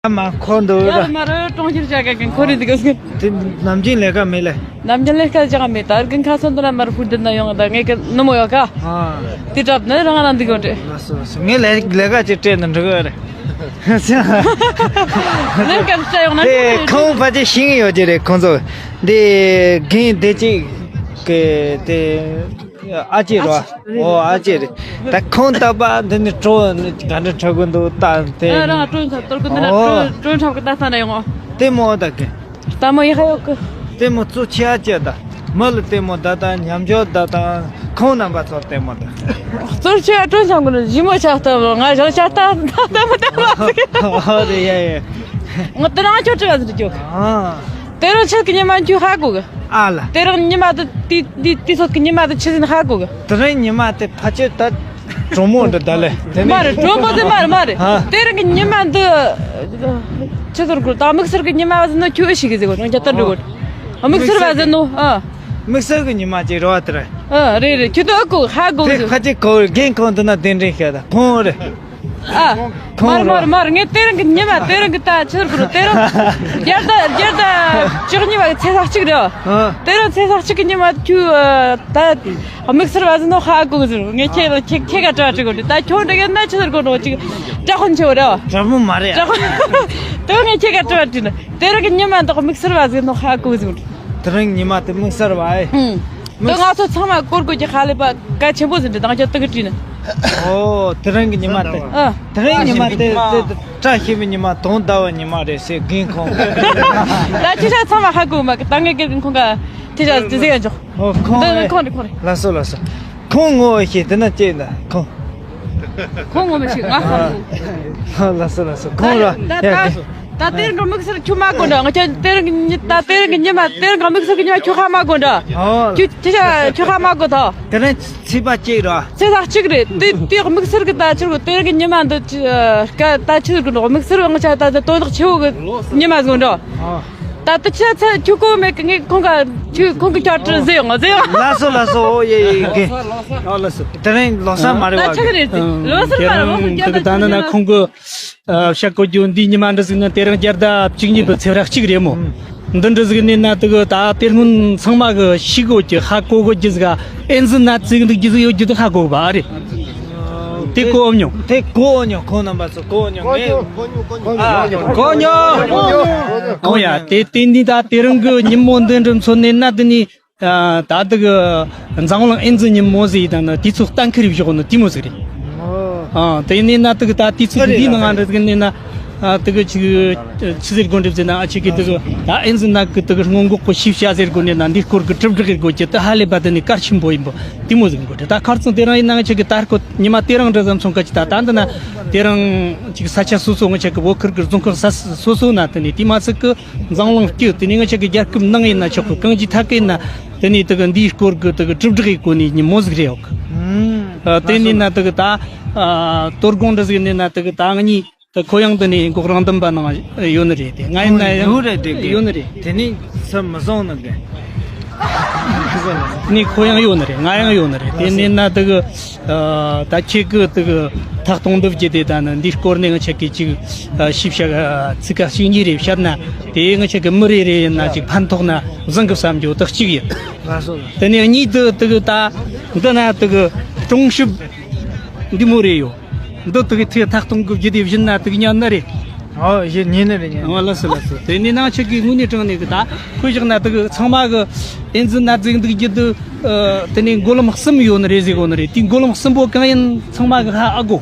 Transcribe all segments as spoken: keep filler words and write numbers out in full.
ཨ་མ་ཁོ་འདུག་ཡ་ར། མ་ར་གྲོང་ཁྱེར་བྱ་ག་གན་ཁོ་རེ་འདི་ག་སྐད། དེ་ནམ་རྒྱུན་ལས་ཀ་མེད་ལེ། ནམ་རྒྱུན་ལས་ཀ་བྱ་ག་མེད། ད་རྒན་ཁ་སང་དུ་ན་མར་ཧུར་དེ་ན་ཡོང་ད་ངས་ཀ་ནུ་མོ་ཡོད་ཀ་ཨ། དེ་གྲབ་ནི་རང་རང་འདི་གོ་འདྲེ། ལགས་སོ་ལགས་སོ། ངས་ལས་ལས་ཀ་ཅིག་སྤྲད་ན་འགྲིག་གི་རེད། ནི་ཀ་བྱ་ཡོང་ན་དེ་ཁོང་ཕལ་ཆེར་ཤེས་ཀྱི་ཡོད་ཀྱི་རེད། ཁོང་ཚོ་འདི་རྒན་བདེ་སྐྱིད་ཀྱི་དེ། ཨ་ཅེ་རོ། ཨོ་ཨ་ཅེ་རེད། ད་ཁོང་ལྟ་བ་འདི་ནི་སྤྲོ་ག་འདྲ་འཁྲབ་གི་འདུག་ད་དེ། ཨ་རང་སྤྲོ་འཁྲབ་གཏོར་གི་འདི་ན་ཨོ། སྤྲོ་སྤྲོ་འཁྲབ་གི་ད་ལྟ་ན་ཡོང་ཨོ། ལྟད་མོ་ད་གི། ལྟད་མོ་ཡག་ཡོད་གི། ལྟད་མོ་གཙོ་ཆེ་ཨ་ཅེ་ད། མི་ལ་ལྟད་མོ་ད་ད་ཉམས་འགྱུར་ད་ད། ཁོང་རྣམ་པ་ཚོར་ལྟད་མོ་ད། གཙོ་ཆེ་ཨ་སྤྲོ་འཁྲབ་གི་ནི་ཞི་མོ་ཆགས་ལྟ་བུ་ང་རང་ཆགས་ལྟ་ལྟད་མོ་ལྟ་བ་ཟིག་ཨོ་རེད་ཡ་ཡ། ང་དེ་རང་ཁྱོད་བྲིས་པ་ཟིག་རྒྱུག་ཨ། དེ་རུ་ཆེད་ཀྱི་ཉི་མ་འཁྱུ་ཧ་གོ་གི། ཨ་ལ། དེ་རིང་ཉི་མ་དེ་དེ་དེ་དེ་ཚོད་ཀྱི་ཉི་མ་དེ་ཆི་ཟིན་ཧ་གོ་གི། དེ་རིང་ཉི་མ་དེ་ཕལ་ཆེར་ད་གྲོ་མོ་འདྲ་ད་ལེ། དེ་ནས་མ་རེད། གྲོ་མོ་དེ་མ་རེད་མ་རེད། ཨ། དེ་རིང་གི་ཉི་མ་འདི་ཆི་ཟེར་དགོས་ད། དམིགས་བསལ་གི་ཉི་མ་བ་ཟིན་ནོ་ཁྱོད་ཨེ་ཤེས་གི་ཟེར་གོ་རང་རྒྱ་ཏར་འགྲོ་གོ་དམིགས་བསལ་བ་ཟིན་ནོ། ཨ། དམིགས་བསལ་གི་ཉི་མ་ཅིག་རེད་བ་དེ་རེད། ཨ་རེད་རེད། ཁྱོད་དོ་ཨ་གོ་ཧ་གོ་དེ་གི་ཟེར། ཕལ་ཆེར་གོ་རྒན་ཁོང་འདི་ན་གདན་འདྲེན་བྱས་ད་ཁོང་རེད། ཨ། ཁོང་མར་མར་མར་ངས་དེ་རིང་གི་ཉི་མ་དེ་རིང་གི་ད་ཆི་ཟེར་དགོས་རེད། དེ་རིང་རྒྱལ་ཟླ་རྒྱལ་ཟླ་བཅུ་གཉིས་པ་གི་ཚེས་ལྷག་གཅིག་རེད། ཨ། དེ་རིང་ཚེས་ལྷག་གཅིག་གི་ཉི་མ་ཁྱོད་ད་དམིགས་བསལ་བ་ཟིན་ནོ་ཧ་གོ་གི་ཟེར། ངས་ཁྱེད་ལ་ཁྱེད་ཁྱེད་ཀ་དྲི་བ་དྲི་དགོས་རེད། ད་ཁྱོད་འདྲ་གི་ན་ཆི་ཟེར་དགོས་རེད། ཅིག་དྲག་ཁོན་ཆེ་བ་རེད། དྲག་མོ་མ་རེད། དྲག་ཁོན་དེ་ངས་ཁྱེད་ཀ་དྲི་བ་དྲིས་ན་དེ་རིང་གི་ཉི་མ་འདི་དམིགས་བསལ་བ་ཟིན་ནོ་ཧ་གོ་གི་ཟེར། དེ་རིང་ཉི་མ་དེ་དམིགས་བསལ་བ་ཨེ། ཨུང་། དེ་ང་ཚོ་ཚང་མ་སྐོར་དགོས་ཀྱི་ཧ་ལས་པ་གལ་ཆེན་པོ་ཟིན་འདྲ་དང་ཁྱོད་དེ་གི་བྲིས་ན། ཨོ། དེ་རིང་གི་ཉི་མ་དེ། ཨ། དེ་རིང་ཉི་མ་དེ་དེ་དེ་བཀྲ་ཤིས་པའི་ཉི་མ་དུང་ཟླ་བའི་ཉི་མ་རེད་ཟེར་རྒན་ཁོང་། ད་ཁྱེད་ཅག་ཚང་མ་ཧ་གོ་མ་གི་ད་ངས་རྒན་ཁོང་ག་ཁྱེད་ཅག་དེ་ཟེར་ཡ་འཇོག་ཨོ་ཁོང་འདི་ཨེ། ཁོང་རེད་ཁོང་རེད། ལགས་སོ་ལགས་སོ། ཁོང་ངོ་ཤེས་དེ་ན་ཅེ་ན་ཁོང་། ཁོང་ངོ་མ་ཤེས་ང་ཧ་གོ་ཨ། ལགས་སོ་ལགས་སོ། ཁོང་ར་ད་ཡ་ད་ད་དེ་རིང་གི་དམིགས་བསལ་ཁྱོད་མ་གོ་འདྲ། ང་ཁྱོད་དེ་རིང་གི་ཉི་ད་དེ་རིང་གི་ཉི་མ་དེ་རིང་གི་དམིགས་བསལ་གི་ཉི་མ་ཁྱོད་ཧ་མ་གོ་འདྲ། ཨོ། ཁྱོད་ཁྱོད་ཤ་ཁྱོད་ཧ་མ་གོ་ད། དེ་རིང་ཚེས་པ་གཅིག་ར། ཚེས་ལྷག་གཅིག་རེད། དེ་དེ་དམིགས་བསལ་གི་ད་ཕྱིར་གི་དེ་རིང་གི་ཉི་མ་འདི་ཀ་ད་ཕྱིར་གི་འགྲོ་དམིགས་བསལ་ང་ཆ་ད་དོན་དག་ཆེ་བོ་གི་ཉི་མ་ཟིག་འདྲ། ཨོ། ད་ལྟ་ཆ་ཚ་ཁྱོད་གོ་མེད་གི། ངས་ཁོང་ག་ཁྱོད་ཁོང་གི་ཆ་བྲིས་ཟེར་ཡོང་ཟེར་ཡོང་། ལགས་སོ་ལགས་སོ། ཨོ་ཡེ་ཡེ་གི། ཨོ་ལགས་སོ། དེ་རིང་ལོ་གསར་མ་རེད་ད་བ། ཆ་གི་རེད་དེ་ལོ་གསར་མ་རེད། ལོ་གསར་རྒྱལ་ད་ད་ན་ན་ཁོང་གི་བཤད་གོ་རྒྱུ་འདི་ཉི་མ་འདྲ་ཟིག་ན་དེ་རིང་རྒྱལ་ཟླ་བཅུ་གཉིས་པའི་ཚེས་ར་གཅིག་རེད་མོ། འདི་འདྲ་ཟིག་ནས་ན་དེ་གི་ད་དེ་སྔོན་ཚང་མ་གི་ཤི་གོ་གི་ཧ་གོ་གོ་རྒྱུ་ཟིག་ཨེ་འཛི་ན་ཙིག་འདུག་རྒྱུ་ཟིག་ཡོད་རྒྱུ་དེ་ཧ་གོ་བ་རེད། དེ་གོ་མྱོང་། དེ་གོ་མྱོང་། ཁོང་རྣམ་པ་ཚོ་གོ་མྱོང་ངས། ཨ། གོ་མྱོང་། ཨོ་ཡ་དེ་དེ་འདི་ད་དེ་རིང་གི་ཉིན་མོ་འདི་འདྲ་མཚོན་ནས་ན་དེ་ནི་ད་དེ་གི་འཛམ་གླིང་ཨེ་འཛི་ཉིན་མོ་ཟིག་དང་ན་དུས་ཚོད་གཏན་འཁེལ་བཞག་ནི་དེ་མོ་ཟིག་རེད། ཨ་དེ་ནས་ན་དེ་གི་ད་དུས་ཚོད་འདི་ནང་འདྲ་ཟིག་ནས་ན་དེ་གི་ཅིག་ཆི་ཟེར་དགོས་འདྲ་ཟེར་ན་ཨ་ཅིག་གི་དེ་གི་ད་ཨེ་འཛི་ནད་གི་དེ་གི་སྔོན་འགོག་གི་ཤེས་བྱ་ཟེར་དགོས་ནས་ན་འདི་སྐོར་གི་གྲུབ་འབྲས་ཟེར་དགོས་ཀྱི་དེ་ཧ་ལས་པ་དེ་ནི་གལ་ཆེན་པོ་ཡིན་པོ་དེ་མོ་ཟིག་དགོས་རེད། ད་ཁར་ཚང་དེ་རིང་ཡིན་ན་ང་ཆ་གི་ད་སྐོར་ཉི་མ་དེ་རིང་འདྲ་ཙམ་སོང་ག་ཅི་ད་ད་འདི་ན་དེ་རིང་ཅིག་ས་ཆ་སོ་སོ་ང་ཆ་གི་བོད་ཁུལ་གི་རྫོང་ཁག་ས་སོ་སོ་ན་དེ་ནས་དེ་མ་ཟིག་གི་འཛམ་གླིང་སྤྱི་དེ་ནས་ང་ཆ་གི་རྒྱལ་ཁབ་ནང་ཡིན་ན་ཆོག་གི་གང་ཅི་ཐད་ཀ་ཡིན་ན་དེ་ནས་དེ་གི་འདིའི་སྐོར་གི་དེ་གི་གྲུབ་འབྲས་ཡི་སྐོར་ནས་ཉིན་མོ་ཟིག་རེད་ཡོད་གི། ཨུམ། ཨ་དེ་ནས་ན་དེ་གི་ད་ཨ་དོ་དགོང་འདྲ་ཟིག་ནས་ན་དེ་གི་ད་ང་གཉིས་དེ་ཁོ་ཡང་དེ་ནས་འགོག་རང་འདུན་པ་ནང་ཡོད་ནི་རེད། དེ་ང་ཡིན་ན་ཡང་ཡོད་རེད། དེ་གི་ཡོད་ནི་རེད། དེ་ནས་ས་མི་བཟང་ནི་གི། ནི་ཁོ་ཡང་ཡོད་ནི་རེད། ང་ཡང་ཡོད་ནི་རེད། དེ་ནས་ན་དེ་གི་ཨ་ད་ཁྱེད་ཀྱི་དེ་གི་ཐག་གཏོང་འདུག་རྒྱུ་དེ་ད་ནི་འདིའི་སྐོར་ནས་ང་ཆ་གི་ཅིག་ཨ་ཞིབ་བཤད་ཚིག་ཁ་ཞིག་གཉིས་རེ་བཤད་ན་དེ་ང་ཆ་གི་མི་རེ་རེ་ཡིན་ན་ཅིག་ཕན་ཐོགས་ན་བཟང་གི་བསམ་རྒྱུ་དེ་གཅིག་ཡིན། ལགས་སོ། དེ་ནས་གཉིས་དེ་དེ་གི་ད་འདི་ན་དེ་གི་སྤྲོང་ཞིབ་འདི་མོ་རེ་ཡོད། འདི་དེ་གི་ཚེ་ཐག་གཏོང་གི་རྒྱུ་དེ་བཞིན་ན་དེ་གི་ཉན་ནི་རེད། ཨོ་ཡེ་ཉན་ནི་རེད་ཉན། ཨོ་ལགས་སོ་ལགས་སོ། དེ་ནས་ནང་ཆ་གི་དངོས་གནས་དྲང་གནས་གི་ད་ཁོས་བཞག་ན་དེ་གི་ཚང་མ་གི་ཨེ་འཛི་ནད་ཟིག་འདུག་རྒྱུ་དེ་དེ་ནས་མགོ་ལོམ་གསུམ་ཡོད་ནི་རེད་ཟེར་གོ་ནི་རེད། དེ་མགོ་ལོམ་གསུམ་པོ་གང་ཡིན་ཚང་མ་གི་ཧ་ཨ་གོ།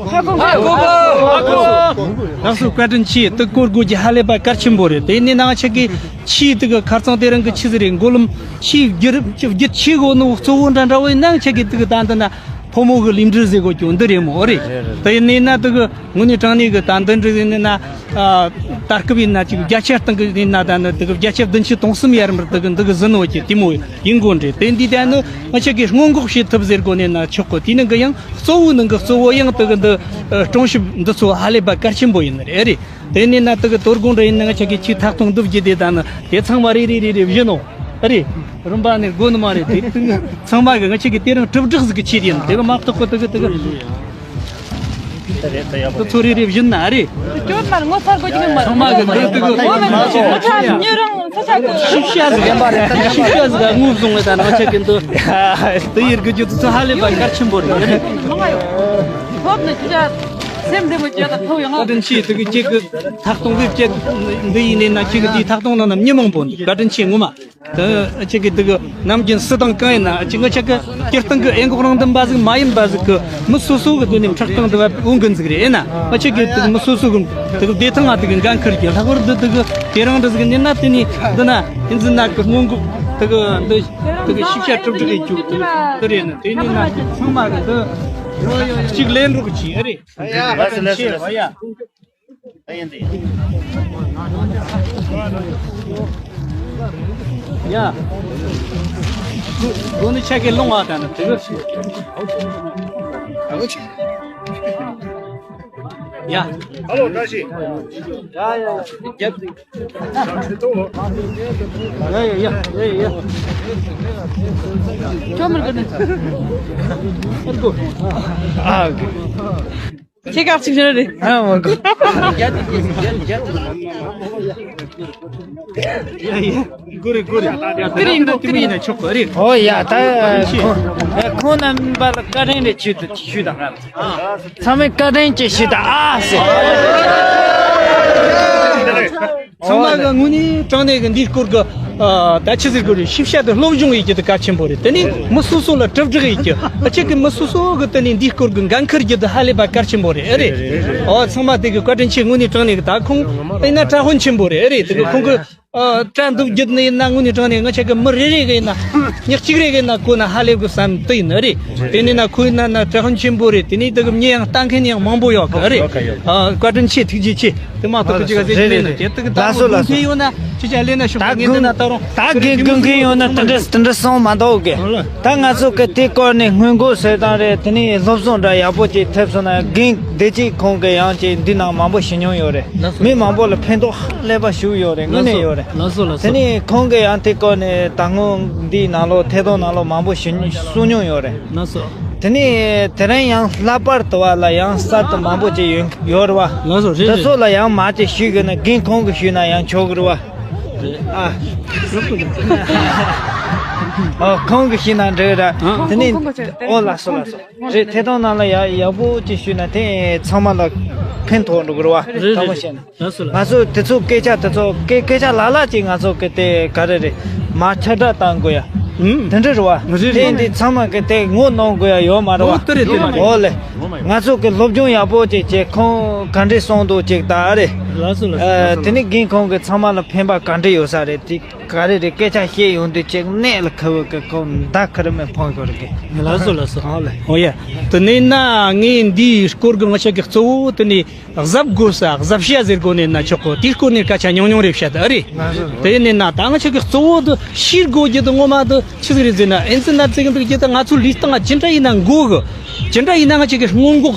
ཧ་གོ་གོ་གོ་གོ། ལགས་སོ་བཀའ་དྲིན་ཆེ། དེ་སྐོར་དགོས་ཀྱི་ཧ་ལས་པ་གལ་ཆེན་པོ་རེད། དེ་ནས་ནང་ཆ་གི་ཆེས་དེ་གི་ཁར་ཚང་དེ་རིང་གི་ཆི་ཟིག་རེད། མགོ་ལོམ་ཆེས་བསྒྱུར་བསྒྱུར་ཆེ་གོ་ནོ་གཙོ་བོ་འདྲ་འདྲ་བོ་ཡིན་ན་ཆ་གི་དེ་གི་ད་འདི་ན་ཕོ་མོ་གི་ལུས་འབྲེལ་ཟེར་གོ་ཀྱོ་འདི་རེད་མོ་རེད། དེ་ནས་ན་དེ་གི་དངོས་གནས་དྲང་གནས་གི་ད་འདི་འདྲ་ཟིག་ནས་ན་ཨ་ད་སྐབས་ཡིན་ན་ཅིག་བརྒྱ་ཆ་སྟེང་གི་ཡིན་ན་ད་ནི་དེ་གི་བརྒྱ་ཆ་བདུན་ཅུ་དོན་གསུམ་ཡར་མར་དེ་གི་འདི་གི་ཟིན་ནོ་ཀྱི་དེ་མོ་ཡིན་དགོས་འདྲ། དེ་འདི་ད་ནི་ང་ཆ་གི་སྔོན་འགོག་བྱེད་ཐུབ་ཟེར་གོ་ནས་ན་ཆོག་གོ། དེ་ནི་གི་ཡང་གཙོ་བོའི་ནང་གི་གཙོ་བོ་ཡང་དེ་གི་འདི་ཨ་སྤྲོང་ཞིབ་འདི་ཚོ་ཧ་ལས་པ་གལ་ཆེན་པོ་ཡིན་ནི་རེད། ཨ་རེད། དེ་ནས་ན་དེ་གི་དོ་དགོང་འདྲ་ཡིན་ན་ང་ཆ་གི་ཆེས་ཐག་གཏོང་འདུག་རྒྱུ་དེ་ད་ནི་དེ་ཚང་མ་རེ་རེ་རེ་རེ་བཞིན་ནོ། ཨ་རེད། རིམ་པ་ནས་དགོས་ནི་མ་རེད། དེ་དེ་ཚང་མ་གི་ང་ཆ་གི་དེ་རིང་གྲུབ་འབྲས་ཟིག་གི་ཆེད་ཡིན། དེ་གི་མ་གཏོགས་གི་དེ་གི་དེ་གི་དེ་ཚོ་རེ་རེ་བཞིན་ན་ཨ་རེད། མར་ངོ་ཚ་དགོས་ཀྱི་མ་རེད། ཚང་མ་གི་འདི་དུ་གི་ངོ་མ་ཚ་ཉེ་རང་ཚ་ཚ་གི་ཤིབ་ཤ་ཟིག་ཤིབ་ཤ་ཟིག་ངུ་བཟུང་བའི་ད་ནང་ཆ་གི་འདི་དུ་ཡིར་གི་རྒྱུ་དུ་ཚོ་ཧ་ལས་པ་གལ་ཆེན་པོ་རེད། ཐོབ་ནས་ཅི་བྱ་སེམས་བདེ་མོ་བྱས་ད་ཐོབ་ཡོང་ང་། བཀའ་དྲིན་ཆེ། དུ་གི་ཁྱེད་གི་ཐག་གཏོང་གི་བྱེད་འདི་ཡིན་ནས་ན་ཁྱེད་གི་འདིའི་ཐག་གཏོང་ནང་ནམ་མྱི་མང་པོ་འདུག་བཀའ་དྲིན་ཆེ་ངོ་མ། དེ་ཨ་ཅག་གི་དེ་གི་ནམ་རྒྱུན་སྲིད་དང་གང་ཡིན་ན་ཨ་ཅག་ང་ཅག་གི་སྤྱིར་བཏང་གི་ཨེ་འགོག་རང་བདུན་པ་ཟིག་མ་ཡིན་པ་ཟིག་གི་མི་སོ་སོ་གི་དོན་ནས་ཁྲག་རྐང་དུ་བབ་འོང་གི་ཟིག་རེད། ཨེ་ན་ཨ་ཅག་གི་དེ་གི་མི་སོ་སོ་གི་དེ་གི་བདེ་ཐང་ང་དེ་གི་འགན་ཁུར་གྱི་ལྷག་པར་དུ་དེ་གི་དེ་རང་རེ་ཟིག་ནི་ན་དེ་ནི་འདི་ན་ཨེ་འཛི་ན་གི་སྔོན་འགོག་དེ་གི་འདི་དེ་གི་ཤིབ་ཤ་གྲུབ་འགྲིག་ཡེད་རྒྱུ་དེ་རེད་ན། དེ་ནི་ན་ཚང་མ་གི་འདི་གཅིག་ལེན་རོགས་གྱིས། ཨེ་རེད། ཡ་ཡ་ཡ་ཡ། ཡ། སྒོ་ནས་ཆ་གེ་ལོང་བ་དང་ནི་དེ་ག་ཡ། ཧ་ལོ་བཀྲ་ཤིས། ཡ་ཡ་ཡ། ཡ་ཡ་ཡ་ཡ་ཡ། ཁྱོད་མར་གི་ནི། ཨར་གོ། ཨ་གི། ཁྱེད་ཀ་གཅིག་བྱས་ན་རེད། ཨ་མ་གོ། ཡ་ཡ། གུ་རེ་གུ་རེ། ཡ་ད་ཡིན་ན་དེ་མིན་ན་ཆོག་གི་རེད། ཨོ་ཡ་ད་ཁོང་ཁོང་རྣམ་པ་ལ་བཀའ་དྲིན་རེ་ཞུ་དུ་ཞུ་དང་། ཚང་མས་བཀའ་དྲིན་ཅིག་ཞུ་དང་ཨ་ཟེར། ཚང་མ་གི་དངོས་གནས་དྲང་གནས་གི་འདིའི་སྐོར་གི་ཨ་ད་ཆི་ཟེར་དགོས་རེད། ཤེས་བྱ་དེ་སློབ་སྦྱོང་ཡེད་རྒྱུ་དེ་གལ་ཆེན་པོ་རེད། དེ་ནས་མི་སོ་སོ་ལ་དྲིལ་བསྒྲགས་ཡེད་རྒྱུ། ཨ་ཅག་གི་མི་སོ་སོ་གི་དེ་ནས་འདིའི་སྐོར་གི་འགན་ཁུར་རྒྱུ་དེ་ཧ་ལས་པ་གལ་ཆེན་པོ་རེད། ཨེ་རེད། ཨོ་ཚང་མ་དེ་གི་བཀའ་དྲིན་ཆེ། དངོས་གནས་དྲང་གནས་གི་ད་ཁོང་ཨེ་ན་གྲྭ་དཔོན་ཆེན་པོ་རེད། ཨེ་རེད། དེ་གི་ཁོང་གི་ཨ་གྲྭ་འདུག་རྒྱུ་ནི་ཡིན་ན་དངོས་གནས་དྲང་གནས་ང་ཅག་གི་མི་རེ་རེ་གི་ཡིན་ན་ཉག་གཅིག་རེ་གི་ཡིན་ན་གོ་ན་ཧ་ལས་དགོས་བསམ་དེ་ཡིན་ནི་རེད། དེ་ནས་ན་ཁོ་ཡིན་ན་ན་གྲྭ་དཔོན་ཆེན་པོ་རེད། དེ་ནས་དེ་གི་མྱི་ཡང་ལྟ་མཁན་ཡང་མང་པོ་ཡོད་གི་རེད། ཨ་བཀའ་དྲིན་ཆེ། ཐུགས་རྗེ་ཆེ། དེ་མ་གཏོགས་ཀྱི་ཅི་ག་ཟེར་གྱི་མེད་ན། ཁྱེད་དེ་གི་ད་ལགས་སོ་ལགས་སོ། དགོངས་ཡོད་ན་ཅི་བྱ་ལས་ན་ཤོག་ད་ངས་འདི་ན་ད་རུང་ད་དགེ་དགེ་མཁན་ཡོད་ན་དེ་འདྲ་དེ་འདྲ་སོང་མ་འདུག་གི། ད་ང་ཚོ་གི་དེ་སྐོར་ནས་སྔོན་འགོག་ཟེར་སྟངས་རེད། དེ་ནས་སློབ་སྦྱོང་འདྲ་ཡག་པོ་ཅིག་ཐེབས་སོང་ན་རྒན་བདེ་སྐྱིད་ཁོང་གི་ཡང་ཅིག་འདི་ནང་མང་པོ་ཞུ་མྱོང་ཡོད་རེད། ལགས་སོ། མི་མང་པོ་ལ་ཕན་ཐོགས་ཧ་ལས་པ་ཞིག་ཡོད་རེད། དངོས་གནས་ཡོད་རེད། ལགས་སོ་ལགས་སོ། དེ་ནས་ཁོང་གི་ཡང་དེ་སྐོར་ནས་ད་སྔོན་འདིའི་ནང་ལོགས་ཐད་གཏོང་ནང་ལོགས་མང་པོ་ཞུ་གསུང་མྱོང་ཡོད་རེད། ལགས་སོ། དེ་ནས་དེ་རིང་ཡང་ལྷག་པར་དུ་བ་ལ་ཡང་གསར་དུ་མང་པོ་ཅིག་ཡོད་ཡོད་རེད་བ། ལགས་སོ། རེད་དེ་རེད། ཚོ་ལ་ཡང་མ་ཅིག་ཞུས་གི་ན་རྒན་ཁོང་གིས་ཞུས་ན་ཡང་ཆོག་གི་རེད་བ། རེད། ཨ། ཨོ་ཁོང་གིས་ཞུས་ན་འགྲིག་ར། ཨ། དེ་ནས་ཨོ་ལགས་སོ་ལགས་སོ། རེད། ཐད་གཏོང་ནང་ལ་ཡག་ཡག་པོ་ཅིག་ཞུས་ན་དེ་ཚང་མ་ལ་ཕན་ཐོགས་འགྲོ་གི་རེད་བ། རེད་དྲང་པོ་རེད། བཤད་ན། ལགས་སོ་ལགས། ང་ཚོ་དེ་ཚོ་སྐད་ཆ་དེ་ཚོ་སྐད་སྐད་ཆ་ལ་ལ་ཅིག་ང་ཚོ་གི་དེ་ག་རེ་རེད། མ་ཁྱབ་བསྒྲགས་བཏང་དགོས་ཡ། ཨུམ། དེ་འདྲ་རེད་བ། རེད་རེད། དེ་འདི་ཚང་མ་གི་དེ་ངོ་གནོང་དགོས་ཡ་ཡོད་མ་རེད་བ། ཨོ་དེ་རེད་དེ་མ་རེད། ཨོ་ལེ། ང་ཚོ་གི་སློབ་སྦྱོང་ཡག་པོ་ཅིག་བྱས། ཁོང་ག་འདྲས་གསུངས་འདུག་ཅིག་ད་ཨ་རེད། ལགས་སོ་ལགས་སོ། ཨ། དེ་ནས་རྒན་ཁོང་གི་ཚང་མ་ལ་ཕན་པ་ག་འདྲས་ཡོད་ས་རེད། དེ་ག་རེ་རེད། སྐད་ཆ་བཤད་ཡོང་དུས་ཅིག་གནད་ལ་ཁེལ་བའི་གི་ཁོང་མདའ་ཁེར་མོ་འཕངས་ཡོད་རེད་གི། ལགས་སོ་ལགས་སོ། ཨོ་ལེ། ཨོ་ཡ། དེ་ནས་ན་ངས་འདིའི་སྐོར་གི་ང་ཅག་གི་གཙོ་བོ་དེ་ནས། གཟབ་དགོས་ས་གཟབ་བྱ་ཟེར་དགོས་ནས་ན་ཆོག་གོ། དེའི་སྐོར་ནས་སྐད་ཆ་ཉུང་ཉུང་རེ་བཤད་ད་ཨ་རེད། དེ་ནས་ན་ད་ང་ཅག་གི་གཙོ་བོ་དེ་ཤེས་དགོས་རྒྱུ་དེ་ངོ་མ་དེ་ཆི་ཟིག་རེད་ཟེར་ན། ཨེ་ཙི་ན་ཙི་གི་འདུག་རྒྱུ་དེ་ང་ཚོའི་ལུས་སྟེང་ང་ཅི་འདྲ་ཡིན་ན་འགོ་གི། ཅི་འདྲ་ཡིན་ན་ང་ཅག་གི་སྔོན་འགོག་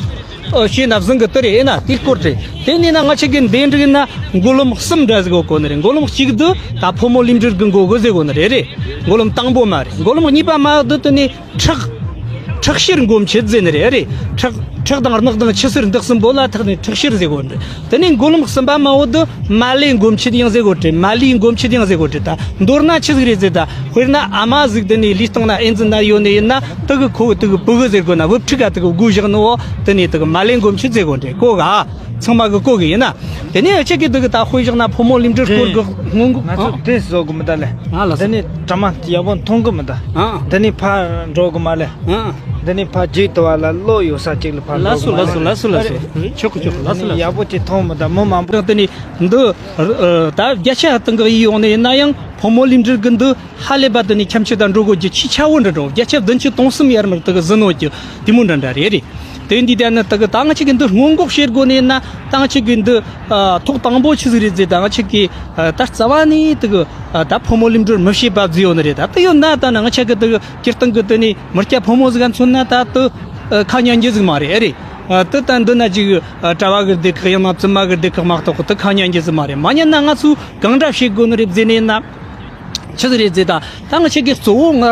ཨ་བྱས་ན་བཟང་གི་དེ་རེད། ཨེ་ན་དེའི་སྐོར་རེད། དེ་ནས་ན་ང་ཅག་གི་འདི་འདྲ་ཡིན་ན་འགོ་ལམ་གསུམ་འདྲ་ཟེར་གོ་གོ་ནི་རེད། འགོ་ལམ་གཅིག་དེ་ད་ཕོ་མོ་ལུས་འབྲེལ་གི་འགོ་གི་ཟེར་གོ་ནི་རེད། རེད། འགོ་ལམ་དང་པོ་མ་རེད། འགོ་ལམ་གཉིས་པ་མ་དེ་དེ་ནས། ཁྲག་ཁྲག་ཤེར་འགོ་མཆེད་ཟེར་ནི་རེད། ཨ་རེད། ཁྲག་ཁྲག་དང་རྨག་དང་ཆུ་སེར་འདི་གསུམ་པོ་ལ་ཐག་ནས་ཁྲག་ཤེར་ཟེར་གོ་རེད། དེ་ནས་འགོ་ལམ་གསུམ་པ་མ་བོ་དུ་མ་ལེ་འགོ་མཆེད་ཡང་ཟེར་གོ་རེད། མ་ལེའི་འགོ་མཆེད་ཡང་ཟེར་གོ་རེད། ད་མདོར་ན་ཆི་ཟིག་རེད་ཟེར། ད་དཔེར་ན་ཨ་མ་ཟིག་དེ་ནས་ལུས་སྟེང་ན་ཨེ་ཙི་ན་ཡོད་ནི་ཡིན་ན། དེ་གི་ཁོ་དེ་གི་ཕྲུ་གུ་ཟེར་གོ་ན་བུ་ཕྲུག་ག་དེ་གི་སྒོ་བཞག་ནི་བོ་དེ་ནས་དེ་གི་མ་ལེ་འགོ་མཆེད་ཟེར་གོ་རེད། གོ་ག་ཚང་མ་གི་གོ་གི་ཡིན་ན། དེ་ནས་ཁྱེད་ཀྱིས་འདི་གི་ད་དཔེ་བཞག་ན་ཕོ་མོ་ལུས་འབྲེལ་སྐོར་གི་སྔོན་འགོག་ང་ཚོ་ཨ་དེ་བཟོ་གི་མི་ད་ལེ། ཨ་ལ་དེ་ནས་དྲ་མ་ཡག་པོ་མཐོང་གི་མི་ད། ཨ་དེ་ནས་ཕར་འགྲོ་གི་མ་ལེ། ཨ་དེ་ནས་ཕར་རྒྱུད་དུ་བ་ལ་བློ་ཡོད་ས་ཅིག་ལ་ཕར་ལ་འགྲོ་སུ་གི་ལ་མ་སུ་ལེ། ལ་སུ་ལ་སུ་ཆོག་གི་ཆོག་གི་ལ་སུ་ལ་སུ། ཡག་པོ་ཅིག་མཐོང་མི་ད་མི་མང་པོ། དེ་ནས་འདི་ད་བརྒྱ་ཆ་སྟེང་གི་ཡིད་ཡོང་ནས་ཡིན་ན་ཡང་ཕོ་མོ་ལུས་འབྲེལ་གི་འདི་ཧ་ལས་པ་དེ་ནས་ཁྱམས་ཆུ་དང་འགྲོ་དགོས་རྒྱུ་ཆེས་ཆ་བོ་འདྲ་འགྲོ། བརྒྱ་ཆ་བདུན་ཅུ་དོན་གསུམ་ཡར་མར་དེ་གི་ཟིན་ནོ་རྒྱུ་དེ་མོ་འདྲ་འདྲ་རེད་རེད། དེ་འདི་ལྟར་ན་དེ་གི་ད་ང་ཅག་གི་འདི་སྔོན་འགོག་བྱེད་དགོས་ནས་ན། ད་ང་ཅག་གི་འདི་ཨ་ཐོག་དང་པོ་ཆི་ཟིག་རེད་ཟེར། ད་ང་ཅག་གི་ཨ་ད་རྩ་བ་ནས་དེ་གི་ཨ་ད་ཕོ་མོ་ལུས་འབྲེལ་མི་བྱེད་པ་ཟིག་ཡོད་ནི་རེད། ད་དེ་ཡོད་ན་ད་ན་ང་ཅག་གི་དེ་གི་སྤྱིར་བཏང་གི་དེ་ནས་མི་སྐྱ་ཕོ་མོ་ཟིག་ག་མཚོན་ན། ད་དེ་ཨ་ཁ་ཉན་རྒྱུ་ཟིག་མ་རེད། ཨེ་རེད། ཨ་དེ་ད་འདི་ན་ཅིག་ཨ་གྲྭ་བ་གི་སྡེ་ཁག་ཡང་ན་བཙུན་མ་གི་སྡེ་ཁག་མ་གཏོགས་དེ་ཁ་ཉན་རྒྱུ་ཟིག་མ་རེད། མ་ཉན་ན་ང་ཚོས་གང་འདྲ་བྱེད་དགོས་ནི་རེད་ཟེར་ནས་ན། ཆི་ཟིག་རེད་ཟེར་ད། ད་ང་ཆ་གི་གཙོ་བོ་ང་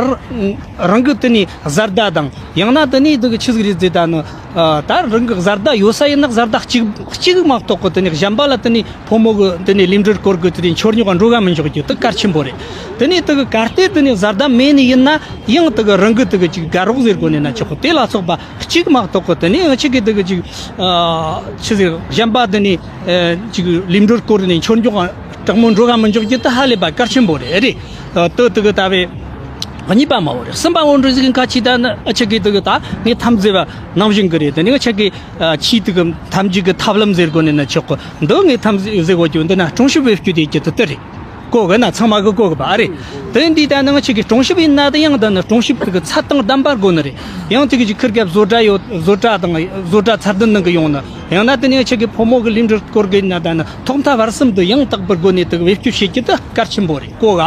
རང་གི་དེ་ནས་བཟའ་ཟླ་དང་ཡང་ན་དེ་ནས་དེ་གི་ཆི་ཟིག་རེད་ཟེར་ད་ནི། ཨ། ད་རང་གི་བཟའ་ཟླ་ཡོད་ས་ཡིན་ན་བཟའ་ཟླ་གཅིག་གཅིག་མ་གཏོགས་གི་དེ་ནས་གཞན་པ་ལ་དེ་ནས་ཕོ་མོ་གི་དེ་ནས་ལས་འབྲེལ་སྐོར་གི་དེ་ནས་འཆོལ་ཉོག་འགྲོ་ག་མི་འཇུག་རྒྱུ་དེ་གལ་ཆེན་པོ་རེད། དེ་ནས་དེ་གི་གལ་ཏེ་དེ་ནས་བཟའ་ཟླ་མེད་ནི་ཡིན་ན་ཡང་དེ་གི་རང་གི་དེ་གི་ཅིག་དགའ་རོགས་ཟེར་དགོས་ནི་ན་ཆོག་གི། དེ་ལ་སོགས་པ་གཅིག་མ་གཏོགས་གི་དེ་ནས་ང་ཆ་གི་དེ་གི་ཅིག་ཨ། ཆི་ཟིག་གཞན་པ་དེ་ནས་ཨ། ཅིག་ལས་འབྲེལ་སྐོར་ནས་འཆོལ་ཉོག་དྲག་མོ་འགྲོ་ག་མི་འཇུག་རྒྱུ་དེ་ཧ་ལས་པ་གལ་ཆེན་པོ་རེད། རེད། ཨ། དེ་དེ་གི་ད་བས། གཉིས་པ་མ་བོ་རེད། གསུམ་པ་བོ་འདྲ་ཟིག་གི་ཁ་ཆེ་ད་ནི་ཨ་ཆ་གི་དེ་གི་ད་ངས་ཐམ་ཟེར་བ་ནང་བཞིན་གི་རེད། དེ་ནི་ཨ་ཆ་གི་ཨ། ཆེས་དེ་གི་ཐམ་ཅིག་གི་ཐབས་ལམ་ཟེར་དགོས་ནི་ན་ཆོག་གི། འདི་ངས་ཐམ་ཟེར་དགོས་རྒྱུ་འདི་ན་སྲུང་སྐྱོབ་བེད་སྤྱོད་དེ་རྒྱུ་དེ་དེ་རེད། གོ་གི་ན། ཚང་མ་གི་གོ་གི་པ་ཨ་རེད། དེ་འདི་ད་ནི་ང་ཆ་གི་སྲུང་སྐྱོབ་ཡིན་ན་དེ་ཡང་ད་ནི་སྲུང་སྐྱོབ་དེ་གི་ཚད་དང་ལྡན་པ་དགོས་ནི་རེད། ཡང་དེ་གི་ཅིག་ཁིར་གེ་བཟོ་གྲྭ་ཡོད། བཟོ་གྲྭ་དང་བཟོ་གྲྭ་ཚད་ལྡན་ནང་གི་ཡོང་ནི། ཡང་ན་དེ་ནས་ཆ་གི་ཕོ་མོ་གི་ལས་འབྲེལ་སྐོར་གི་ན་ད་ནི་ཐོག་མཐའ་བར་གསུམ་དུ་ཡང་དག་པར་སྒོ་ནས་དེ་བེད་སྤྱོད་བྱེད་རྒྱུ་དེ་གལ་ཆེན་པོ་རེད། གོ་ག་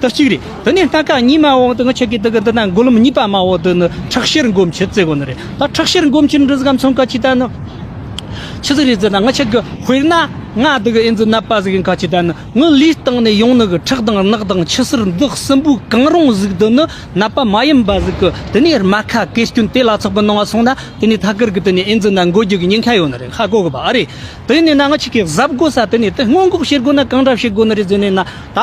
དེ་གཅིག་རེད། དེ་ནས་སྣ་ཁ་གཉིས་མ་འོང་དེ་ང་ཆ་གི་དེ་གི་འདི་ན་འགོ་ལམ་གཉིས་པ་མ་འོང་དེ་ནི་ཁྲག་ཤེད་འགོམ་ཆེད་ཟེར་གོ་ནི་རེད། ད་ཁྲག་ཤེད་འགོམ་ཆེད་འདྲི་ཟིག་གམ་སོང་ག་ཅི་ད་ནི་ཆི་ཟིག་རེད་ཟེར་ན། ང་ཆ་གི་དཔེར་ན་ང་དེ་གི་ཨེ་ཛི་ནད་པ་ཟིག་ཡིན་ག་ཅི་ད་ནི་ངའི་ལུས་སྟེང་ནས་ཡོང་ནི་གི་ཁྲག་དང་རྣག་དང་ཆུ་སེར་འདི་གསུམ་པོའི་གང་རུང་ཟིག་དེ་ནི་ནད་པ་མ་ཡིན་པ་ཟིག་གི་དེ་ནས་རྨ་ཁ་གས་སྐྱོན་དེ་ལ་སོགས་པ་གནང་བ་སོང་ན། དེ་ནས་ཐད་ཀར་གི་དེ་ནས་ཨེ་ཛི་ནད་འགོ་རྒྱུ་གི་ཉེན་ཁ་ཡོད་ནི་རེད། ཧ་གོ་གི་པ་ཨ་རེད། དེ་ནས་ན་ང་ཆ་གི་གཟབ་དགོས་ས་དེ་ནས་དེ་སྔོན་འགོག་བྱེད་དགོས་ན་གང་འདྲ་བྱེད་དགོས་ནི་རེད་ཟེར་ནས་ན། ད་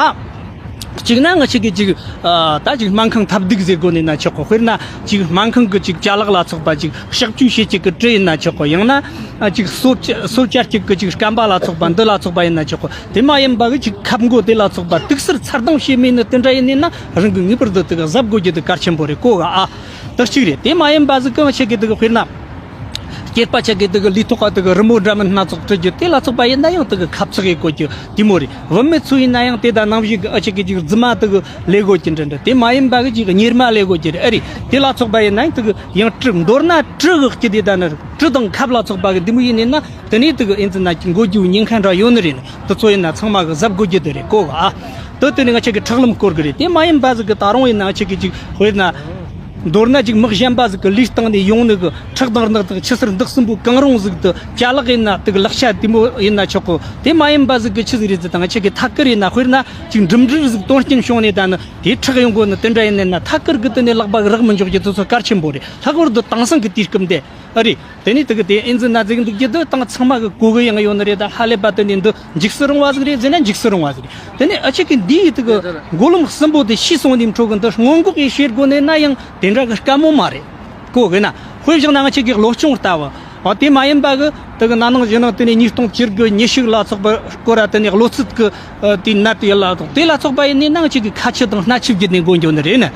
གཅིག་ན་ང་ཆ་གི་ཅིག་ཨ། ད་ཅིག་སྨན་ཁང་ཐབས་སྡུག་ཟེར་དགོས་ནས་ན་ཆོག་གོ། དཔེར་ན་ཅིག་སྨན་ཁང་གི་ཅིག་ཅ་ལག་ལ་སོགས་པ་ཅིག་གཤག་བཅོས་བྱེད་ཅིག་གི་དྲི་ཡིན་ན་ཆོག་གོ། ཡང་ན་ཨ། ཅིག་གསོ་བཅའ་གསོ་བཅའ་གཅིག་གི་ཅིག་སྐམ་པ་ལ་སོགས་པ་འདི་ལ་སོགས་པ་ཡིན་ན་ཆོག་གོ། དེ་མ་ཡིན་པ་གི་ཅིག་ཁབ་མགོ་དེ་ལ་སོགས་པ་དུག་སེལ་ཚར་དང་བྱེད་མེད་ནི་དེ་འདྲ་ཡིན་ནས་ན་རང་གི་ངེས་པར་དུ་དེ་ག་གཟབ་དགོས་རྒྱུ་དེ་གལ་ཆེན་པོ་རེད། གོ་ག་ཨ། དེ་གཅིག་རེད། དེ་མ་ཡིན་པ་ཟིག་གི་ང་ཆ་གི་དེ་གི་དཔེར་ན། སྐྱེས་པ་ཆ་གི་དེ་གི་ལུས་ཐོག་ག་དེ་གི་རི་མོ་འདྲ་མིན་སྣ་ཚོགས་བྲི་རྒྱུ་དེ་ལ་སོགས་པ་ཡིན་ན་ཡང་དེ་གི་ཁབ་ཚགས་ཡེ་དགོས་རྒྱུ་དེ་མོ་རེད། བུད་མེད་ཚོ་ཡིན་ན་ཡང་དེ་དང་ནང་བཞིན་གི་ཨ་ཆ་གི་ཅིག་རྫི་མ་དེ་གི་ལས་དགོས་རྒྱུ་འདྲ་འདྲ། དེ་མ་ཡིན་པ་གི་ཅིག་གཉེར་མ་ལས་དགོས་རྒྱུ་རེད། ཨ་རེད། དེ་ལ་སོགས་པ་ཡིན་ན་ཡང་དེ་གི་ཡང་དྲི། མདོར་ན་དྲི་གི་སྐྱིད་དེ་ད་ནི་དྲི་དང་ཁབ་ལ་སོགས་པ་གི་དེ་མོ་ཡིན་ནས་ན་དེ་ནས་དེ་གི་ཨེ་ཛི་ནད་ཀྱི་འགོ་རྒྱུ་ཉེན་ཁ་འདྲ་ཡོད་ནི་རེད། དེ་ཚོ་ཡིན་ན་ཚང་མ་གི་གཟབ་དགོས་རྒྱུ་དེ་རེད། གོ་ག་ཨ། དེ་དེ་ནི་ང་ཆ་གི་ཁྲག་ལམ་སྐོར་གི་རེད། དེ་མ་ཡིན་པ་ཟིག་གི་ད་རུང་ཡིན་ན་ང་ཆ་གི་ཅིག་དཔེར་ན། མདོར་ན་ཅིག་མི་གཞན་པ་ཟིག་གི་ལུས་སྟེང་ནས་ཡོང་ནི་གི་ཁྲག་དང་རྣག་དང་ཆུ་སེར་འདི་གསུམ་པོ་གང་རུང་ཟིག་དེ་ཅ་ལག་ཡིན་ན་དེ་གི་ལག་ཆ་དེ་མོ་ཡིན་ན་ཆོག་གོ། དེ་མ་ཡིན་པ་ཟིག་གི་ཆི་ཟིག་རེད་ཟེར་ད་ང་ཆ་གི་ཐད་ཀར་ཡིན་ན་དཔེར་ན་ཅིག་འགྲིམ་འགྲུལ་ཟིག་དོན་རྐྱེན་བྱུང་ནས་ད་ནི་དེ་ཁྲག་ཡོང་གོ་ནི་དེ་འདྲ་ཡིན་ནས་ན་ཐད་ཀར་གི་དེ་ནས་ལག་པ་གི་རག་མི་འཇོག་རྒྱུ་དེ་ཚོ་གལ་ཆེན་པོ་རེད། ལྷག་པར་དུ་དེང་སང་གི་དུས་སྐབས་འདི། ཨ་རེད། དེ་ནས་དེ་གི་དེ་ཨེ་ཛི་ནད་ཟེར་གི་འདུག་རྒྱུ་དེ་དང་ཚང་མ་གི་གོ་གི་ཡང་ཡོད་ནི་རེད། ད་ཧ་ལས་པ་དེ་ནས་འདི་འཇིགས་སུ་རུང་བ་ཟིག་རེད་ཟེར་ན་འཇིགས་སུ་རུང་བ་ཟིག་རེད། དེ་ནས་ཨ་ཆ་གི་འདིའི་དེ་གི་འགོ་ལམ་གསུམ་པོ་དེ་ཤེས་སོང་ནས་འཕྲོ་གི་འདི་སྔོན་འགོག་ཡེ་བྱེད་དགོས་ནས་ན་ཡང་དེ་འདྲ་གི་དཀའ་མོ་མ་རེད། གོ་གི་ན། དཔེ་བཞག་ན་ང་ཆ་གི་བློ་སྦྱོང་ལྟ་བུ། ཨ། དེ་མ་ཡིན་པ་གི་དེ་གི་ན་ནིང་གཞེས་ནིང་དེ་ནས་ཉིས་སྟོང་བཅུ་དགུ་ཉི་ཤུ་ལ་སོགས་པ་སྐོར་ར་དེ་ནས་གློ་ཚད་གི་ཨ། དེའི་ནད་དེ་ལ་སོགས་དེ་ལ་སོགས་པ་ཡིན་ནས་ན་ང་ཆ་གི་ཁ་ཆུ་དང་སྣ་ཆུ་བརྒྱུད་ནས་འགོ་འགྱོ་ནི་རེད་ན།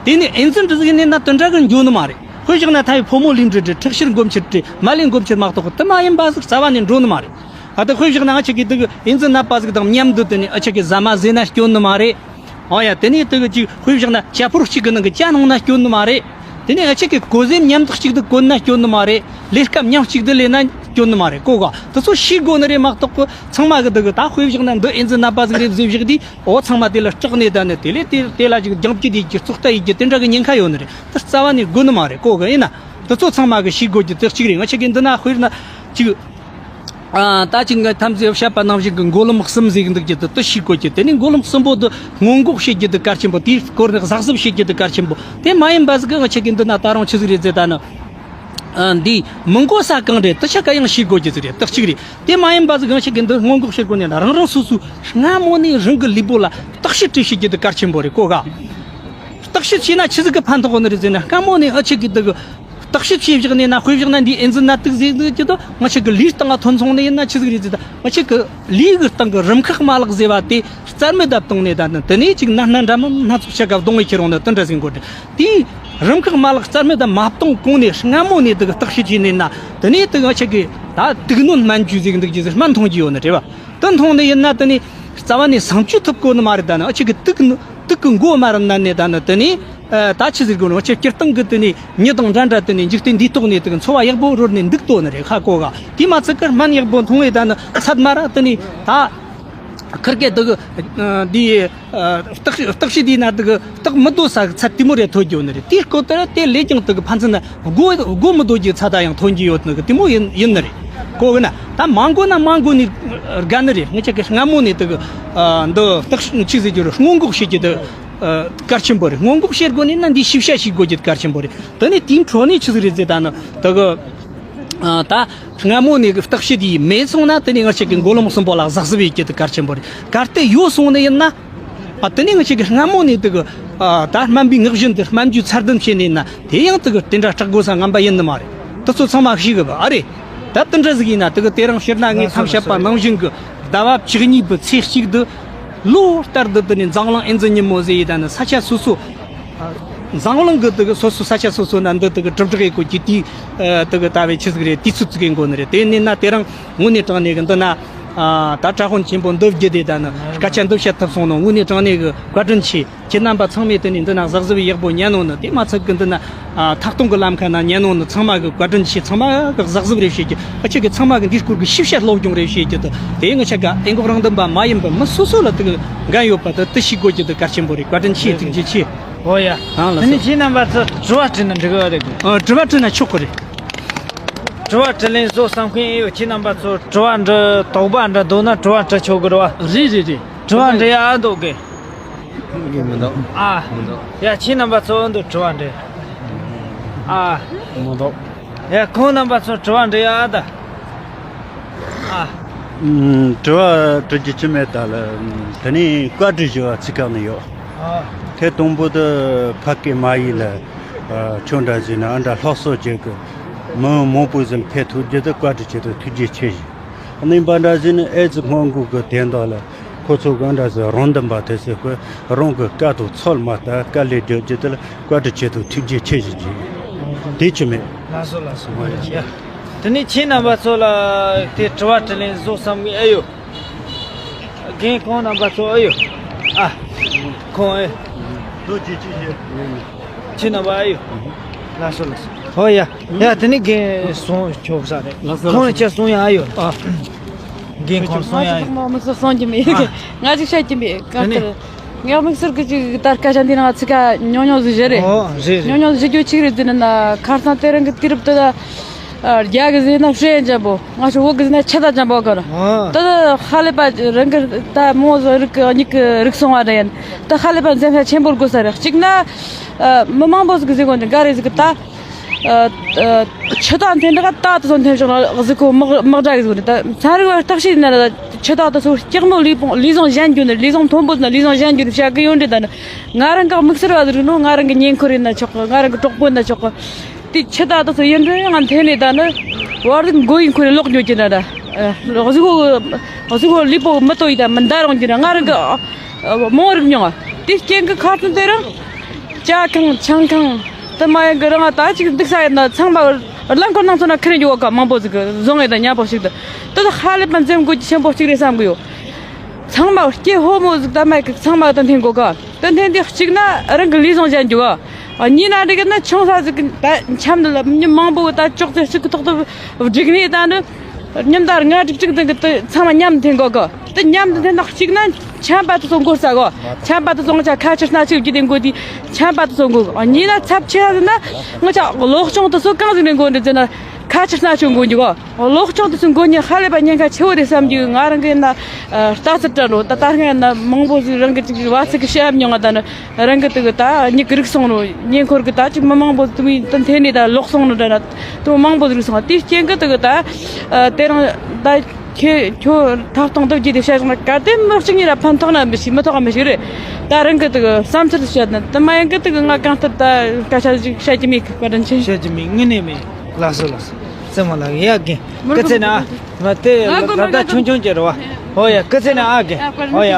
དེ་ནས་ཨེ་ཛི་འདྲ་ཟིག་ཡིན་ནས་ན་དེ་འདྲ་གི་འགྱོ་ནི་མ་རེད། དཔེ་བཞག་ན་ད་ཡི་ཕོ་མོ་ལུས་འབྲེལ་དྲི། ཁྲག་ཤེད་འགོམ་ཆེད་དྲི། མ་ལུས་འགོམ་ཆེད་མ་གཏོགས་དེ་མ་ཡིན་པ་ཟིག་རྩ་བ་ནས་འགྲོ་ནི་མ་རེད། ཨ། ད་དཔེ་བཞག་ན་ང་ཆ་གི་དེ་གི་ཨེ་ཛི་ནད་པ་ཟིག་དང་མཉམ་དུ་དེ་ནས་ཨ་ཆ་གི་ཟ་མ་ཟོས་ན་སྐྱོན་ནི་མ་རེད། ཨོ་ཡ། དེ་ནས་དེ་གི་ཅིག་དཔེ་བཞག་ན་ཇ་ཕོར་གཅིག་གི་ནང་གི་ཇ་འཐུང་ན་སྐྱོན་ནི་མ་རེད། དེ་ནས་ཨ་ཆ་གི་གོ་ཟེ་མཉམ་དུ་གཅིག་ཏུ་གོན་ན་སྐྱོན་ནི་མ་རེད། ལས་སྐབས་མཉམ་གཅིག་ཏུ་ལས་ན་སྐྱོན་ནི་མ་རེད། གོ་ག། དེ་ཚོ་ཤེས་དགོས་ནི་རེད་མ་གཏོགས་གི་ཚང་མ་གི་དེ་གི་ད་དཔེ་བཞག་ན་འདི་ཨེ་ཛི་ནད་པ་ཟིག་རེད་ཟེར་བཞག་དུས། ཨོ། ཚང་མ་དེ་ལ་སྐྲག་ནས་ད་ནི་དེ་ལས་དེ་དེ་ལ་ཅིག་རྒྱང་བཀྱེད་ཡེད་རྒྱུ། བཙོག་ལྟ་ཡེད་རྒྱུ་དེ་འདྲ་གི་ཉེན་ཁ་ཡོད་ནི་རེད། དེ་རྩ་བ་ནས་དགོས་ནི་མ་རེད། གོ་གི་ཡིན་ན། དེ་ཚོ་ཚང་མ་གི་ཤེས་དགོས་རྒྱུ་དེ་གཅིག་རེད། ང་ཆ་གི་འདི་ན་དཔེར་ན་ཅིག་ཨ། ད་ཅིག་ངས་ཐམས་ཅད་བཤད་པ་ནང་བཞིན་གི་འགོ་ལམ་གསུམ་ཟེར་གི་འདུག་རྒྱུ་དེ་དེ་ཤེས་དགོས་རྒྱུ། དེ་ནས་འགོ་ལམ་གསུམ་པོ་དེ་སྔོན་འགོག་བྱེད་རྒྱུ་དེ་གལ་ཆེན་པོ། དེའི་སྐོར་ནས་གཟབ་གཟབ་བྱེད་རྒྱུ་དེ་གལ་ཆེན་པོ། དེ་མ་ཡིན་པ་ཟིག་གི་ང་ཆ་གི་འདི་ན་ད་རུང་ཆི་ཟིག་རེད་ཟེར་ད་ནི། ཨ། འདི་མི་འགོ་ས་གང་རེད། དེ་ཆ་ག་ཡང་ཤེས་དགོས་རྒྱུ་ཟིག་རེད། དེ་གཅིག་རེད། དེ་མ་ཡིན་པ་ཟིག་ང་ཆ་གི་འདི་སྔོན་འགོག་བྱེད་དགོས་ནས་ན་རང་རང་སོ་སོའི་སྔ་མོ་ནས་རང་གི་ལུས་པོ་ལ་བརྟག་ཞིབ་བྱེད་རྒྱུ་དེ་གལ་ཆེན་པོ་རེད། གོ་ག། བརྟག་ཞིབ་བྱས་ན་ཆི་ཟིག་གི་ཕན་ཐོགས་ནི་རེད་ཟེར་ན། སྔ་མོ་ནས་ཨ་ཆ་གི་འདི་གི་བརྟག་ཞིབ་བྱས་བཞག་ནས་ན། དཔེ་བཞག་ན་འདི་ཨེ་ཛི་ནད་དུག་ཟེར་འདུག་རྒྱུ་དེ་ང་ཆ་གི་ལུས་སྟེང་ང་ཐོན་སོང་ནི་ཡིན་ན་ཆི་ཟིག་རེད་ཟེར་ད། ང་ཆ་གི་ལུས་གི་སྟེང་གི་རིམས་ཁག་མ་ལག་ཟེར་བ་དེ་རྩ་མེད་ད་བཏང་ནས་ད་ནི་དེ་ནས་ཅིག་ན་སྣ་འདྲ་མིན་སྣ་ཚོགས་ཆ་ག་གདོང་ངེ་ཁྱེར་འོང་ནི་དེ་འདྲ་ཟིག་འགོ་དྲན། དེའི་རིམས་ཁག་མ་ལག་རྩ་མེད་ད་མ་བཏང་གོང་ནས་སྔ་མོ་ནས་དེ་གི་བརྟག་ཞིབ་བྱས་ནས་ན། དེ་ནས་དེ་ང་ཆ་གི་ད་དུག་སྣོད་སྨན་བཅོས་ཟེར་འདུག་རྒྱུ་ཟིག་སྨན་འཐུང་རྒྱུ་ཡོད་ནི་རེད་བ། དེ་འཐུང་ནི་ཡིན་ན་དེ་ནས་རྩ་བ་ནས་སངས་རྒྱས་ཐུབ་གོ་ནི་མ་རེད། ད་ནི་ཨ་ཆ་གི་དུག་དུག་གི་མགོ་མ་རུ་ན་ནས་ད་ནི་དེ་ནས། ཨ། ད་ཆི་ཟེར་དགོས་ནོ། ཁྱེད་སྤྱིར་བཏང་གི་དེ་ནས་མྱི་དང་འདྲ་འདྲ་དེ་ནས་འཇིག་རྟེན་འདིའི་ཐོག་ནས་དེ་གི་འཚོ་བ་ཡག་པོ་རོལ་ནས་འདུག་ཏོ་ནི་རེད། ཧ་གོ་ག། དེ་མ་ཚད་ཀར་སྨན་ཡག་པོ་འཐུང་བས་ད་ནི་ཚད་མ་ར་དེ་ནས་ད་ཁིར་གེ་དེ་གི་འདི་བརྟག་བརྟག་ཞིབ་དེ་ན་དེ་གི་བརྟག་མི་དོ་ས་གི་ཚད་དེ་མོ་རེ་ཐོན་རྒྱུ་ནི་རེད། དེའི་སྐོར་དེ་ར་དེ་ལས་ཀྱང་དེ་གི་ཕན་ཚུན་ན་སྒོ་སྒོ་མི་དོ་རྒྱུ་ཚད་ད་ཡང་ཐོན་རྒྱུ་ཡོད་ནི་གི་དེ་མོ་ཡིན་ཡིན་ནི་རེད། གོ་གི་ན། ད་མ་གོ་ན་མ་གོ་ནི་དགའ་ནི་རེད། ངེད་ཅག་གི་སྔ་མོ་ནས་དེ་གི་ཨ་འདི་བརྟག་ཅིག་ཟེར་རྒྱུ་རེད། སྔོན་འགོག་བྱེད་རྒྱུ་དེ་ཨ་གལ་ཆེན་པོ་རེད། སྔོན་འགོག་བྱེད་དགོས་ནི་ན་འདི་ཤེས་བྱ་ཞིག་དགོས་རྒྱུ་གལ་ཆེན་པོ་རེད། དེ་ནས་དེའི་འཕྲོ་ནས་ཆི་ཟིག་རེད་ཟེར། ད་ནི་དེ་གི་ཨ་ད་སྔ་མོ་ནས་གི་བརྟག་དཔྱད་དེ་མེད་སོང་ན། དེ་ནས་ངེད་ཅག་གི་མགོ་ལོག་གསུམ་པོ་ལ་གཟབ་གཟབ་ཡེད་རྒྱུ་དེ་གལ་ཆེན་པོ་རེད། གལ་ཏེ་ཡོད་སོང་ནི་ཡིན་ན། ཨ་དེ་ནས་ངེད་ཅག་གི་སྔ་མོ་ནས་དེ་གི་ཨ་ད་སྨན་པའི་ངག་བཞིན་དུ་སྨན་བཅོས་ཚད་ལྡན་བྱས་ནས་ན། དེ་ཡང་དེ་གི་དེ་འདྲ་སྐྲག་དགོས་ས་ངན་པ་ཡིན་ནི་མ་རེད། དེ་ཚོ་ཚང་མ་ཤེས་གི་བ་ཨ་རེད། ད་དེ་འདྲ་ཟིག་ཡིན་ན། དེ་གི་དེ་རིང་སྤྱིར་ན་ངས་མཚམས་བཤད་པ་ནང་བཞིན་གི་ཟླ་བ་བཅུ་གཉིས་པའི་ཚེས་གཅིག་དེ་ལོ་ལྟར་དུ་དེ་ནས་འཛམ་གླིང་ཨེ་ཛི་ཉིན་མོ་ཟེར་ཡི། ད་ནི་ས་ཆ་སོ་སོ། འཛམ་གླིང་གི་དེ་གི་སོ་སོ་ས་ཆ་སོ་སོ་ན་འདི་དེ་གི་གྲུབ་འབྲས་ཡེད་དགོས་ཀྱི་དེའི་ཨ་དེ་གི་ལྟ་བའི་ཆི་ཟིག་རེད། དུས་ཚོད་ཟིག་ཡིན་དགོས་ནི་རེད། དེ་ནས་ན་དེ་རིང་དངོས་གནས་དྲང་གནས་གི་འདི་ན་ཨ་ད་གྲྭ་དཔོན་ཆེན་པོ་འདི་བརྒྱུད་དེ། ད་ནི་སྐད་ཆ་འདི་བཤད་ཐུབ་སོང་ནོ་དངོས་གནས་དྲང་གནས་གི་བཀའ་དྲིན་ཆེ། ཁྱེད་རྣམ་པ་ཚང་མས་དེ་ནས་འདི་ན་གཟབ་གཟབ་ཡག་པོ་ཉན་ནོ་ནི། དེ་མ་ཚད་གི་འདི་ན་ཨ་ཐད་གཏོང་གི་ལམ་ཁ་ན་ཉན་ནོ་ནི་ཚང་མ་གི་བཀའ་དྲིན་ཆེ། ཚང་མ་གི་གཟབ་གཟབ་རེ་བྱེད་རྒྱུ། ཨ་ཁྱེད་ཀྱི་ཚང་མ་གི་འདིའི་སྐོར་གི་ཤེས་བྱ་སློབ་སྦྱོང་རེ་བྱེད་རྒྱུ་དེ། དེ་ངེད་ཅག་གི་ཨེ་འགོག་རང་འདོན་པ་མ་ཡིན་པའི་མི་སོ་སོ་ལ་དེ་གི་འགན་ཡོད་པ་དེ་དེ་ཤེས་དགོས་རྒྱུ་དེ་གལ་ཆེན་པོ་རེད། བཀའ་དྲིན་ཆེ། ཐུགས་རྗེ་ཆེ། ཨོ་ཡ། ཨང་ལགས་དེ་ནས་སོ། ཁྱེད་རྣམ་པ་ཚོ་དྲི་བ་དྲིས་ན་འགྲིག་གི་རེད། ཨ་དྲི་བ་དྲིས་ན་ཆོག་གི་རེད། དྲི་བ་དྲིས་ལན་བཟོ་བསམ་མཁན་ཨེ་ཡོད། ཁྱེད་རྣམ་པ་ཚོ་དྲི་བ་འདྲི་དོགས་པ་འདྲི་འདུག་ན་དྲི་བ་དྲི་ཆོག་གི་རེད་བ། རེད་རེད་རེད། དྲི་བ་འདྲི་ཡག་འདུག་གི། མི་འདུག་ཨ། མི་འདུག་ཡ་ཁྱེད་རྣམ་པ་ཚོ་འདུག་དྲི་བ་འདྲི། ཨ། མི་འདུག་ཡ་ཁོང་རྣམ་པ་ཚོ་དྲི་བ་འདྲི་ཡག་ད། ཨ། ཨུམ། དྲི་བ་དྲི་རྒྱུ་ཅི་མེད་ད་ལ། དེ་ནས་བཀའ་དྲིན་ཞུ་བ་ཚིག་ཁག་ནི་ཡོད། ཨ། ཐེངས་དང་པོ་དེ་ཕ་སྐད་མ་ཡིག་ལ་ཨ་ཁྱོད་འདྲ་ཟིག་ན་ཨ་འདྲ་སློབ་གསོ་བྱེད་གི། མི་མང་པོ་ཟིག་ཕེབས་ཐུབ་རྒྱུ་དེ་བཀའ་དྲིན་ཆེ་དང་ཐུགས་རྗེ་ཆེ་ཞུ། གཉིས་པ་འདྲ་ཟིག་ནི་ཨེ་ཙི་སྔོན་འགོག་གི་དོན་དག་ལ་ཁོ་ཚོ་ག་འདྲ་ཟིག་རང་འདུན་པ་དེ་ཟེར་གི། རང་གི་དཀའ་སྡུག་ཚོད་མ་ལྟ་དཀའ་ལས་སྒྲུབ་རྒྱུ་དེ་ལ་བཀའ་དྲིན་ཆེ་དང་ཐུགས་རྗེ་ཆེ་ཞུ་རྒྱུ། དེ་ཅི་མེད། ལགས་སོ་ལགས་སོ། ཡ། དེ་ནས་ཁྱེད་རྣམ་པ་ཚོ་ལ་དེ་དྲི་བ་དྲིས་ལན་བཟོ་བསམ་གི་ཨེ་ཡོད། རྒན་ཁོང་རྣམ་པ་ཚོ་ཨེ་ཡོད། ཨ། ཁོང་ཨེ། ལོ་རྒྱུས་ཅི་བྱེད། ཁྱེད་རྣམ་པ་ཨེ་ཡོད། ལགས་སོ་ལགས་སོ། ཧོ་ཡ། ཡ་དེ་ནས་རྒན་སོང་ཆོག་ས་རེད། ལགས་སོ་ཁོང་ལགས་ལ་ཅི་གསུང་ཡ་ཨེ་ཡོད། ཨ། རྒན་ཁོང་གསུང་ཡ་ཨེ་ཡོད། མི་སོ་གསུང་གི་མེད། ཨ། ང་ཅིག་བཤད་ཀྱི་མེད། དེ་ནས་གང་ལྟར། ངའི་དམིགས་བསལ་གྱི་ཅིག་ད་སྐད་ཆ་འདི་ནང་ཚིག་ཁ་ཉུང་ཉུང་ཟིག་བཤད་རེད། ཨོ་རེད་རེད། ཉུང་ཉུང་ཟིག་བཤད་རྒྱུ་གཅིག་རེད། དེ་ནི་ན་ཁ་སང་དེ་རིང་གི་དུས་རབས་དེ་ད། རྒྱ་གི་ཟེར་ན་ཧྲེན་ཅན་པོ། ང་ཚོ་བོད་གི་ཟེར་ན་ཆི་ད་ཅན་པོ་གི་རེད། ཨོ། ད་ཧ་ལས་པ་རང་གི་ད་མོ་ཟོ་རིག་གི་གཉིས་ཀྱི་རིག་སོང་བ་རེད། ད་ཧ་ལས་པ་འཛེམ་ས་ཆེན་པོ་དགོས་ས་རེད། གཅིག་ན་མི་མང་པོ་ཟིག་གི་ཟེར་གོ་འདི་འགའ་རེ་ཟིག་གི་ད། ཆུ་དྭགས་འཐེན་འདྲ་ད་དུ་སོང་འཐེན་བྱུང་ན་གཟིག་གོ་དམག་དམག་སྒྲ་གི་ཟིག་རེད། ད་ཚན་རིག་པ་བརྟག་དཔྱད་ན་ཆུ་དྭགས་དུ་སོང་སྐྱག་མོ་ལུས་ལུས་ཟུངས་གཞན་རྒྱུ་ནི་ལུས་ཟུངས་མཐོན་པོ་ན་ལུས་ཟུངས་གཞན་རྒྱུ་ནི་བཤད་གི་ཡོད་འདྲི། ད་ནི་ང་རང་གི་དམིགས་བསལ་བ་ཟིག་རེད་ནོ། ང་རང་གི་ཉེ་འཁོར་ཡིན་ན་ཆོག་གི། ང་རང་གི་གྲོགས་པོ་ཡིན་ན་ཆོག་གི། དེ་ཆུ་དྭགས་དེ་ཚོ་ཡིན་འདྲ་ཡང་འཐེན་ནས་ད་ནི་བར་དུ་མགོ་ཡི་འཁོར་ལོག་འགྱོ་གི་ན་ད། གཟུགས་པོ་གཟུགས་པོ་ལུས་པོ་མི་ལྟོ་ཡི་ད་མི་འདའ་རུང་གི་ན། ང་རང་གི་མང་རིག་མྱོང་། དེ་རྐྱེན་གི་ཁ་ཚོན་དེ་རང་ཇ་ཁང་ཆང་ཁང་དུ་མ་ཡིན་གི་རང་ད་ཅིག་འདུག་ས་ཡིན་ན་ཚང་མ་རླངས་འཁོར་ནང་ཚོ་ན་ཁྱེར་འགྱོ་ག་མང་པོ་ཟིག་གི་བཟོ་ངེས་ད་མཉམ་པོ་ཞིག་ཏུ་དེ་ད་ཧ་ལས་པ་འཛེམ་དགོས་ཀྱི་ཆེན་པོ་གཅིག་རེད་བསམ་གི་ཡོད། ཚང་མ་སྐྱེ་ཕོ་མོ་ཟིག་ད་མ་གི་ཚང་མ་ད་འཐེན་དགོས་ག། ད་འཐེན་དེ་གཅིག་ན་རང་གི་ལུས་ཟུངས་གཞན་རྒྱུ་བ། གཉིས་ན་འདི་གི་ན་ཆུང་ས་ཟིག་གི་ད་འཆམ་ནི་ལ་མི་མང་པོ་ད་ཅོག་ཙེ་གཅིག་གི་ཐོག་ཏུ་བསྒྲིགས་ནས་ད་ནི་མཉམ་ད་ལྔ་དྲུག་ཅིག་ད་གི་ད་ཚང་མ་མཉམ་འཐེན་དགོས་གི། ད་མཉམ་དུ་འཐེན་ན་གཅིག་ན་ཆམ་པ་དུ་སོང་དགོས་ས་གོ། ཆམ་པ་དུ་སོང་ཆ་ཁ་ཆུ་སྣ་ཆུ་རྒྱུ་དེ་དགོས་དེ་ཆམ་པ་དུ་སོང་དགོས། གཉིས་ན་ཚབས་ཆེ་ས་ཟིག་ན་ང་ཆ་གློག་སྦྱོང་དུ་སོ་གང་ཟིག་ནས་དགོས་འདི་ཟེར་ན། ཁ་ཆུ་སྣ་ཆུ་འགོ་འཇུག་གློག་སྦྱོང་དེ་ཚོ་འགོ་ཉེན་ཧ་ལས་པ་ཉེན་ཁ་ཆེ་བོ་རེད་བསམ་རྒྱུ། ང་རང་གི་ན་ལྟ་ཚུལ་དྲན་རོ། ད་ལྟ་སྔ་ན་མང་པོ་ཟིག་རང་གི་ཅིག་བ་ཚིག་གི་བཤད་མྱོང་ང་། ད་ནི་རང་གི་དུ་གི་ད་མྱིག་གི་རིག་སོང་རོ། ཉེ་འཁོར་གི་ད་ཅིག་མི་མང་པོ་དུ་མི་དུ་འཐེན་ནས་ད་ལོག་སོང་རོ། ད་ན་དུ་མང་པོ་ཟིག་རིག་སོང་། དེའི་རྐྱེན་གི་དུ་གི་ད་དེ་རིང་ད་ཁྱེད་ཁྱོད་ཐབ་སྟོང་དུ་བརྒྱུད་དེ་བཤད་སོང་ན་གལ་ཏེ་མི་གཅིག་གཉིས་ལ་ཕན་ཐོགས་ན་མི་ཤེས། མི་ཐོགས་མི་ཤེས་རེད། ད་རང་གི་དུ་གི་བསམ་ཚུལ་བཤད་ན་དུ་མ་ཡང་གི་དུ་གི་ང་གང་ལྟར་ད་སྐད་ཆ་ཞིག་བཤད་ཀྱི་མེད་གི། བཀའ་དྲིན་ཆེ། བཤད་ཀྱི་མེད། དངོས་གནས་མེད། ལགས་སོ་ལགས་སོ། རྩེ་མོ་ལགས་ཡ་རྒན། སྐུ་ཚེ་ན། མ་དེ་ལ་ད་ཆུང་ཆུང་ཅེ་རེད་བ། ཧོ་ཡ་སྐུ་ཚེ་ན་ཨ་རྒན། ཧོ་ཡ།